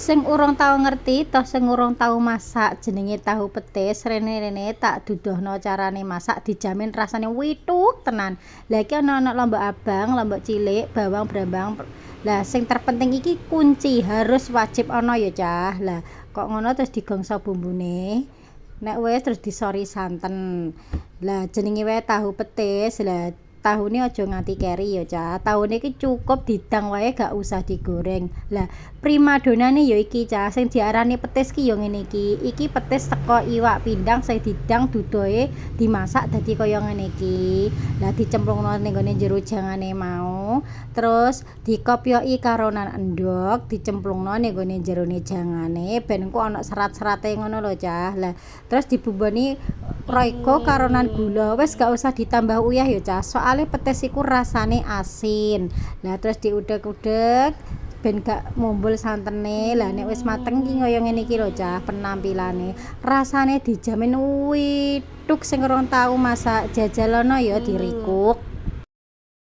Sing urung tau ngerti toh, sing urung tau masak jenenge tahu petis, rene-rene tak duduhno carane masak, dijamin rasane withuk tenan. Lah, iki ana ana lombok abang, lombok cilik, bawang, brambang. Lah, sing terpenting iki kunci harus wajib ana ya, Cah. Lah, kok ngono terus digongso bumbune. Nek wis, terus disori santen. Lah, jenenge wae tahu petis, lah tahune aja nganti keri ya, Cah. Tahune iki cukup didang wae, gak usah digoreng. Lah, primadonane ya iki, Cah, sing diarani petis ki ya ngene iki. Iki petis teko iwak pindang sing didang dudohe, dimasak dadi kaya ngene iki. Lah, dicemplungno ning gone jero jangane mau, terus dikopyoki karo nan endhog, dicemplungno ning gone jerone jangane ben engko ana serat-serate ngono lho, Cah. Lah, terus dibumboni Royco karo nan gula. Wis, gak usah ditambah uyah ya, Cah. Soale petis iku rasane asin. Lah, terus diudek-udek ben gak mumbul santene. Lah, nek wis mateng ki kaya ngene iki lho, Cah, penampilane. Rasane dijamin withuk. Sing ora tau masak, jajalono ya, dirikuk.